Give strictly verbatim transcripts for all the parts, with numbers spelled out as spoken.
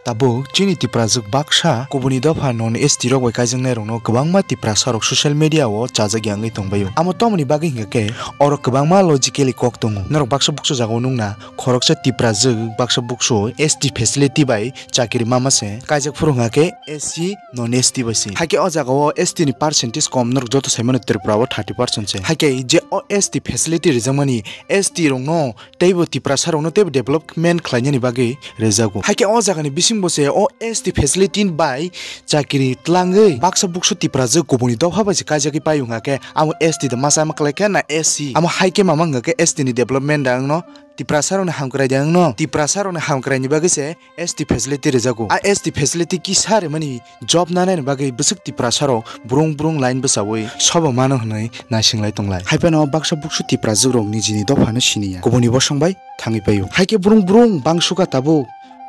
Tabuk chini Tiprajwk baksa kubuni dopha non S T rok bai kaijaknai rokno kwbangma Tiprasa rok social media o chajak yangwi tongbaio. Amo tamoni bagwi hingkha khe oro kwbangma logically kok tongo. Norok baksa buksu jagao nukna khoroksa Tiprajwk baksa buksu S T facility bai chakiri mama se kaijak phuru hingkha khe S C non S T bai se. Haikhe o jagao S T ni percentage kom norok joto saimano Tripura o thirty percent se. Haikhe je o S T facility rijakmani S T rokno teibo Tiprasa rokno teibo development khlainani bagwi rijago. Haikhe o jagani bisingbo se o S T facility bai chakiri tlangwi baksa buksu Tiprajwk kubuni dopha bai se kaijagwi paio hingkha khe amo S T da masa ma kwlai khe na S C? Amo haikhe mama hingkha khe S T ni development da wngno, Tiprasa rokni hamkrai da wngno, Tiprasa rokni hamkraini bagwi se S T facility rijago. A S T facility kisa rimani job nanani bagwi bwswk Tiprasa rok brung brung line bwchawi sobo mano hwnwi naisinglai tonglai. Haiphano baksa buksu Tiprajwk rok nijini dophano siniya, kubuni bosong bai thangwi paio. Haikhe brung brung bangsuka tabuk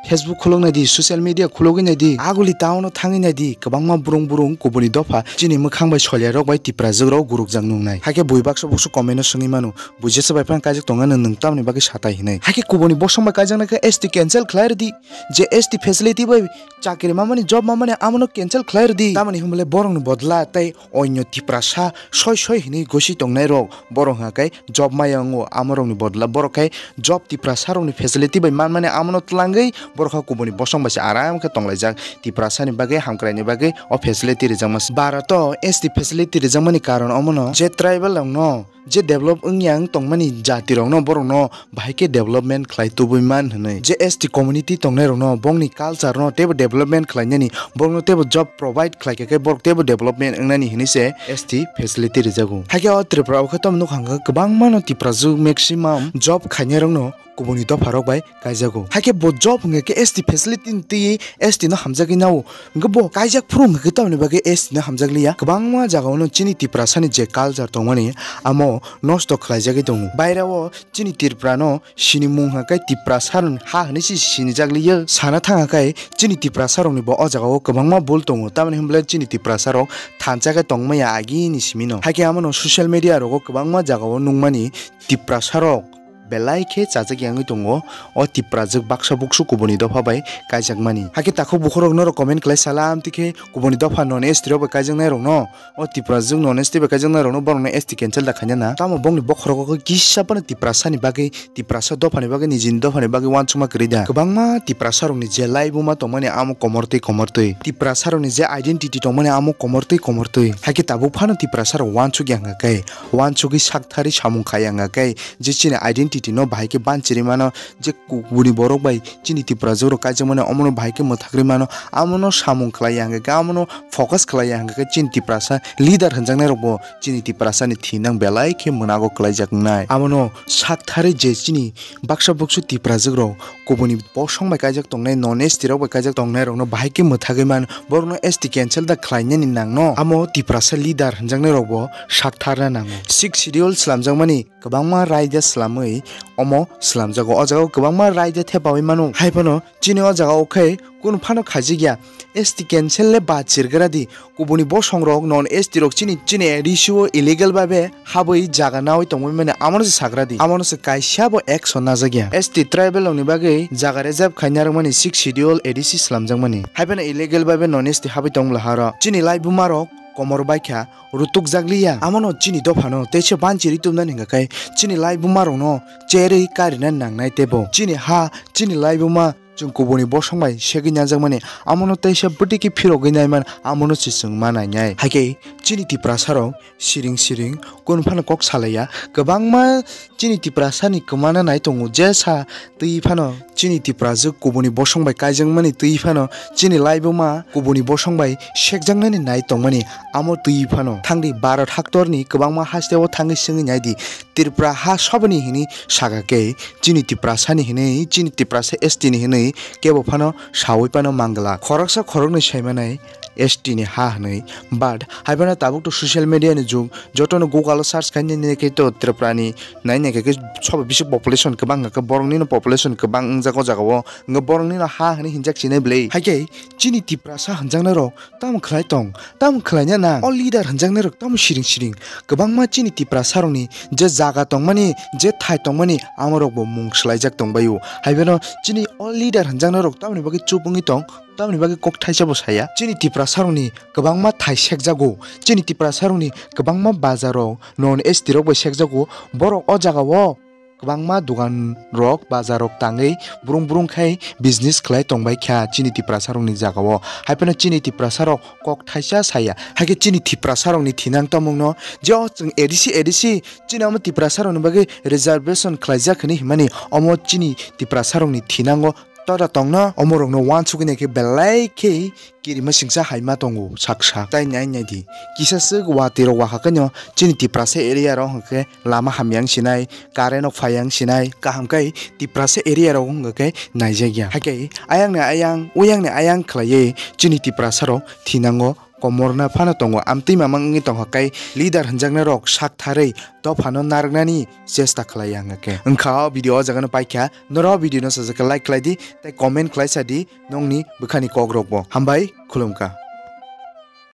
Facebook khuloknai di, social media khulogwi nai di, aguli town o thangwi nai di, kwbangma brung brung kubuni dopha chini mwkhang bai solia rok bai Tiprajwk rok gurukjak nungnai. Haikhe bui baksa buksu comment o swngwi mano, bui jesa bai phano kaijak tongnai nwng tamni bagwi satai hinwi. Haikhe kubuni bosong bai kaijaknai khe S T cancel khlai rwdi, je S T facility bai chakri mamani, job mamani, amono cancel khlai rwdi. Tamoni hwnbole borokni bodla tei onyo Tiprasa soi soi hinwi gosi tongnai rok, borok hwnka khe job maya wngo, amorokni bodla borok khe job Tiprasa rokni facility bai manmani amono tlangwi borok kha kubuni bosong bai se aram khe tonglaijak. Tiprasani bagwi hamkraini bagwi o facility rijakma se. Bharato S T facility rijakmani karon omono je tribal rokno je develop wngya wng tongmani jatirokno borokno bahai khe development khlai tubui man hwnwi. Je S T community tongnairokno bongni culture-no teibo development khlainani, borokno teibo job provide khlaikha khe borok teibo development wngnani hwnwi se S T facility rijago. Haikhe o Tripura o khe tamo nukha hwnkhe kwbangmano Tiprajwk maximum job khainairokno kubuni dopharok bai kaijago. Haikhe bo job hwnkhe khe S T facility ni twiwi S T no hamjagwi nao. Hwnkhe bo kaijak phuru hwnkhe tamoni bagwi S T no hamjak liya. Kwbangma jagao no chini Tiprasani je culture tongmani amo nosto khlaijagwi tongo. Bairao chini Tripura no sinimung hwnkhe Tiprasa rokni ha hwnwi se sinijak liya. Sana thangkha khe chini Tiprasa rokni bo o jagao kwbangma bul tongo. Tamoni hwnbole chini Tiprasa rok thansa khe tongmaya agini simi no. Haikhe amo no social media rogo kwbangma jagao nukmani Tiprasa rok belai khe chajak yangwi tongo, o Tiprajwk baksa buksu kubuni dopha bai kaijakmani. Haikhe takhuk bukhurok norok comment khlai sala, amtwi khe kubuni dopha non S T rok bai kaijaknairokno, o Tiprajwk non S T bai kaijaknairokno borokno S T cancel da khaina na. Tamo bongni bokhorogo khe kisa phano Tiprasani bagwi, Tiprasa dophani bagwi, nijini dophani bagwi uansukma kwrwi da. Kwbangma Tiprasarokni je laibuma tongmani amo komortwi komortwi, Tiprasarokni je identity tongmani amo komortwi komortwi. Haikhe tabuk phano Tiprasarok uansukya hwnkha khe, uansugwi saktharwi samung khaiya hwnkha khe, je chini identity no bahai khe banchirwi mano, je kubuni borok bai chini Tiprajwk rok kaijakmani omono bahai khe mwthagwi mano, amono samung khlaiya hwnkha khe, amono focus khlaiya hwnkha khe chini Tiprasa leader hwnjaknai rokbo chini Tiprasani thinang belai khe mwnago kwlaijak wngnai. Amono saktharwi je chini baksa buksu Tiprajwk rok kubuni bosong bai kaijak tongnai, non S T rok bai kaijak tongnai rokno bahai khe mwthagwi mano, borokno S T cancel da khlainani nangno, amo Tiprasa leader hwnjaknai rokbo saktharna nango. Sixth Schedule swlamjakmani kwbangma raida swlamwi omo swlamjago. O jagao kwbangma raida thepawi mano. Haiphano chini o jagao khe kunu phano khaijak ya. S T cancel le ba chirgra di. Kubuni bosong rok non S T rok chini, chini A D C o illegal babe habwi jaga nawi tongwi mani amono se sagra di. Amono se kaisa bo action najak ya. S T tribal rokni bagwi jaga reserve khaina rwmani sixth schedule A D C swlamjakmani. Haiphano illegal babe non S T habwi tongla haro. Chini laibuma rok komor baikha rutuk jakliya. Amono chini dophano teisa banchiri tumnani hwnkha khe chini laibuma rokno cherwi karina nangnai tebo. Chini ha, chini laibuma chwng kubuni bosong bai segwi najakmani, amono teisa bwtwi khe phirogwi naiman, amono se chwng ma nainai. Haikhe chini Tiprasa rok siring siring kunu phano kok salaiya. Kwbangma chini Tiprasa ni kwmana nai tongo, jesa twi phano chini Tiprajwk kubuni bosong bai kaijakmani twi phano chini laibuma kubuni bosong bai sekjaknani nai tongmani amo twi phano. Thangdi Bharat haktorni kwbangma hasteo thangwi swngwi naidi, Tripura ha soboni hinwi saka khe chini Tiprasani hinwi, chini Tiprasa S T ni hinwi kebo phano sawi phano manglak. Khoroksa khoroknwi saimanai S T ni ha hwnwi. But haiphano tabuk to social media ni jug, jotono Google o search khainai nai khe to Tripura ni nai nai khe sobo bisi population kwbang hwnkhe borok nino population kwbang wngjak o jaga o, hwnkhe borok nino ha hwnwi hinjak sinai bwlwi. Haikhe chini Tiprasa hwnjaknai rok tamo khlai tong, tamo khlaina nang, o leader hwnjaknai rok tamo siring siring. Kwbangma chini Tiprasa rokni je jaga tongmani, je thai tongmani, amo rok bo mung swlaijak tongbaio. Haiphano chini o leader hwnjaknai rok tamoni bagwi chup wngwi tong, tamoni bagwi kok thaisa bo saya. Chini Tiprasa rokni kwbangma thai sekjago, chini Tiprasa rokni kwbangma bazar rok non S T rok bai sekjago. Borok o jaga o kwbangma dogan rok, bazar rok tangwi brung brung khai business khlai tongbai kha chini Tiprasa rokni jaga o. Haiphano chini Tiprasa rok kok thaisa saya. Haikhe chini Tiprasa rokni thinang tongmung no je o chwng A D C, A D C chini omo Tiprasa rokni bagwi reservation khlaijak hwnwi himani omo chini Tiprasa rokni thinango tora tongno, omo rokno uansukwi naikhe belai khe kirima singsa haima tongo sak sak. Tai nai nai di, kisa swk watwi rok wahakhaino chini Tiprasa area rok hwnkhe lama hamyang sinai, current rok phaiyang sinai, kaham khai Tiprasa area rok wngkha khe naijakya. Haikhe ayang ni ayang, uyang ni ayang khlaiwi chini Tiprasa rok thinango komorna phano tongo. Amtwi mamang wngwi tongkha khe leader hwnjaknai rok sak tharwi dophano narwknani chesta khlai ya wngkha khe. Wngkha o video o jaga no paikha, norok o video no sajak khe like khlai di tei comment khlai sa di nongni bwkhani kok rok bo. Hambai, khulumkha.